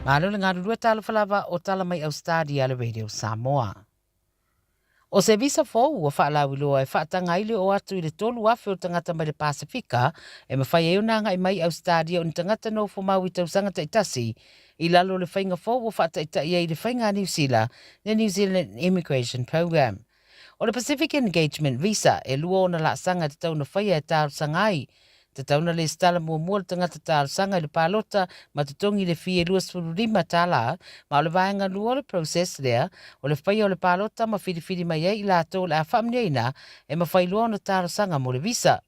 Malo le galulue talofa lava o tala mai Australia le Radio Samoa. O se visa fou ua faalauiloa e faataga ai le oo atu i le 3,000 o tagata mai le Pasefika e mafai ai ona agai mai Ausetalia o ni tagata nofomau i tausaga taitasi i lalo o le faiga fou ua faataitai ai i le faiga a Niu Sila, le New Zealand Immigration Programme. O le Pacific Engagement Visa, e lua ona laasaga e tatau ona faia e talosaga ai. Tatau ona lesitala muamua le tagata talosaga i le palota ma totogi le fee e $25, ma o le vaega lua o le process lea, o le faia o le palota ma filifili mai ai i latou o le a faamanuiaina e mafai loa ona talosaga mo le visa.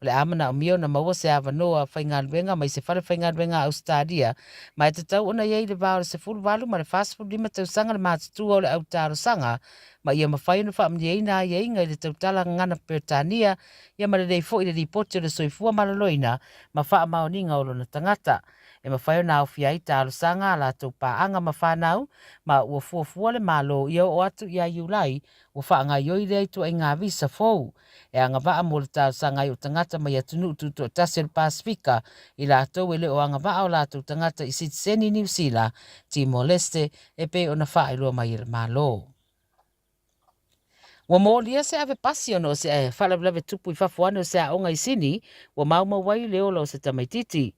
O le a manaomia ona maua se avanoa faigaluega mai se fale faigaluega a Ausetalia, ma e tatau ona i ai le va o le 18 ma le 45 tausaga le matutua o le au talosaga, ma ia mafai ona faamanuiaina aiaiga i le tautala gagana Peretania, ia ma lelei foi le lipoti o le soifua maloloina ma faamaoniga o lona tagata. E mafai ona aofia ai talosaga a latou paaga ma fanau, ma ua fuafua le Malo ia oo atu ia Iulai ua faagaoioi lea ituaiga visa fou. E agavaa mo le talosaga ai o tagata mai atunuu tutoatasi o le Pasefika, i latou e le o agavaa o latou tagata i sitiseni Niu Sila, Timor Leste, e pei ona faailoa mai e le Malo. Ua molia se ave pasi ona o se faalavelave tupu i fafo ane o se aoga i Sini, ua maumau ai le ola o se tamaititi.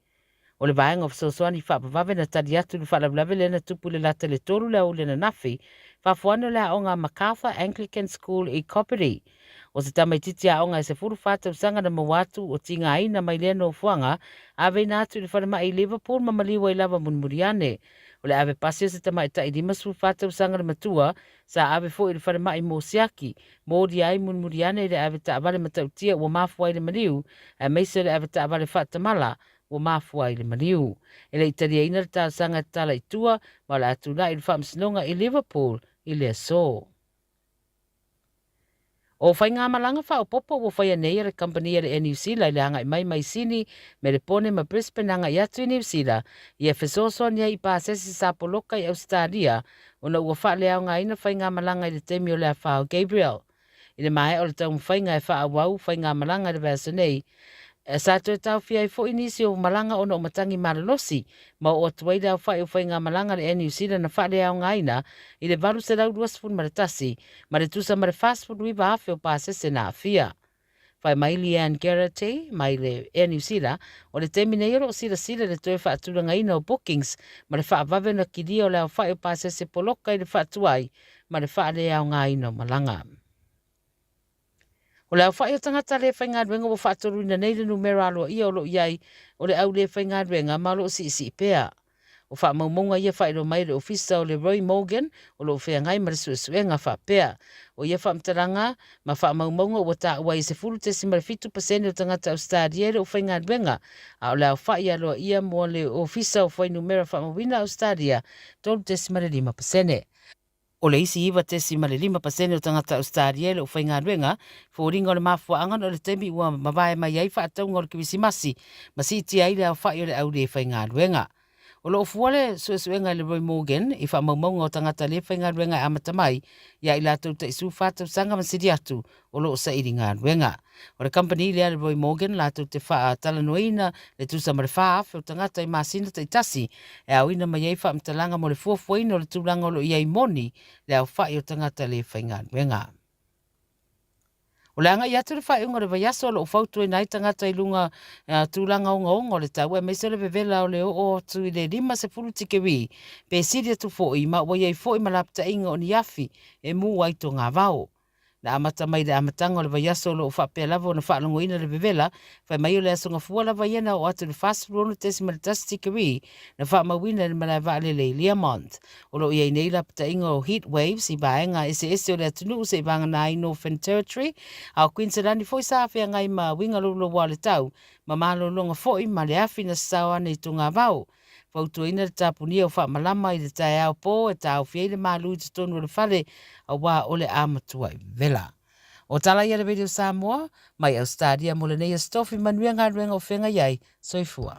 O le vaega o fesoasoani faavavave na tali atu i le faalavelave lea na tupu i le lata i le 3 le aoauli ananafi, fafo ane o le aoga a Macarthur Anglican School i Coppetty. O se tamaititi aoga e 14 tausaga na maua atu o tigaina mai lea nofoaga, aveina atu i le falemai i Liverpool ma maliu ai lava mulimuli ane. O le ave pasi o se tamaitai 54 tausaga le matua, sa ave foi i le falemai mo siaki, molia ai mulimuli ane i le ave taavale matautia ua mafua ai le maliu, aemaise o le ave taavale faatamala ua mafua ai le maliu. E le i taliaina le talosaga e tatala i tua, ma o le a tulai i le faamasinoga i Liverpool i le aso. O faigamalaga faaopoopo ua faia nei e le kamupani a le Air New Zealand i le agai mai mai Sini, Melepone ma Brisbane agai atu i Niu Sila, ia fesoasoani ai i pasese sa poloka i Ausetalia ona ua faaleaogaina faigamalaga i le taimi o le afa o Gabrielle. I le maea o le taumafaiga e faaauau faigamalaga i le vaiaso nei, sa toe taofia ai foi nisi o malaga ona o matagi malolosi, ma oo atu ai le aofai o faigamalaga a le Air New Zealand na faaleaogaina i le 821 ma le tusa ma le 49,000 o pasese na aafia. Fai mai Leanne Geraghty mai le Air New Zealand, o le taimi nei o lo o silasila i le toe faatulagaina o bookings ma le faavave ona kilia o le aofai o pasese poloka i le faatuai ma le faaleaogaina o malaga. O le aofai o tagata le faigaluega ua faatoluina nei le numera aloaia o lo o i ai o le au le faigaluega ma o lo o siisii pea. O faamaumauga ia faailoa mai e le Ofisa o le Roy Morgan o lo o feagai ma le suesuega faapea. O ia faamatalaga ma faamaumauga ua taua ai e 10.7% o tagata Ausetalia e le o faigaluega, a o le aofai aloaia mo le Ofisa o Fuainumera Faamauina Ausetalia, 3.5%. O le isi 9.5% o tagata Ausetalia e le o faigaluega, foliga o le mafuaaga ona o le taimi ua mavae mai ai faatauga o le Kerisimasi ma siitia ai le aofai o le au le faigaluega. O lo o fua le suesuega e le Roy Morgan i faamaumauga o tagata le faigaluega e amata mai ia i latou tai 14 tausaga ma sili atu o lo o saili galuega. O le kamupani lea le Roy Morgan latou te faatalanoaina le tusa ma le 4,000 o tagata i masina taitasi e aoina mai ai faamatalaga mo le fuafuaina o le tulaga o lo o i ai moni le aofai o tagata le faigaluega. O le agai atu le faaiuga o le vaiaso o lo o fautuaina ai tagata i luga tulaga ogaoga o le tau aemaise o le vevela o le oo atu i le 50 tikeri pe sili atu foi ma ua i ai foi ma lapataiga o ni afi e mu ai togavao. Na amata mai i le amataga o le vaiaso o lo o faapea lava ona faalogoina le vevela, fai mai o le aso gafua lava ia na oo atu i le 46.1 tikeri na faamauina i le malae vaalele i Learmonth. O lo o i ai nei lapataiga o heat waves i vaega eseese o le atunuu seivagana ai Northern Territory, a o Queensland foi sa feagai ma uiga louloua o le tau ma malologa foi ma le afi na sasao ane i togavao. Fautuaina le tapunia o faamalama i le taeao pō e taofi ai le malu i totonu o le fale aua o le a matuai vela. O tala ia a le Radio Samoa, mai Ausetalia mo lenei Aso Tofi, manuia galuega o feagai ai. Soifua.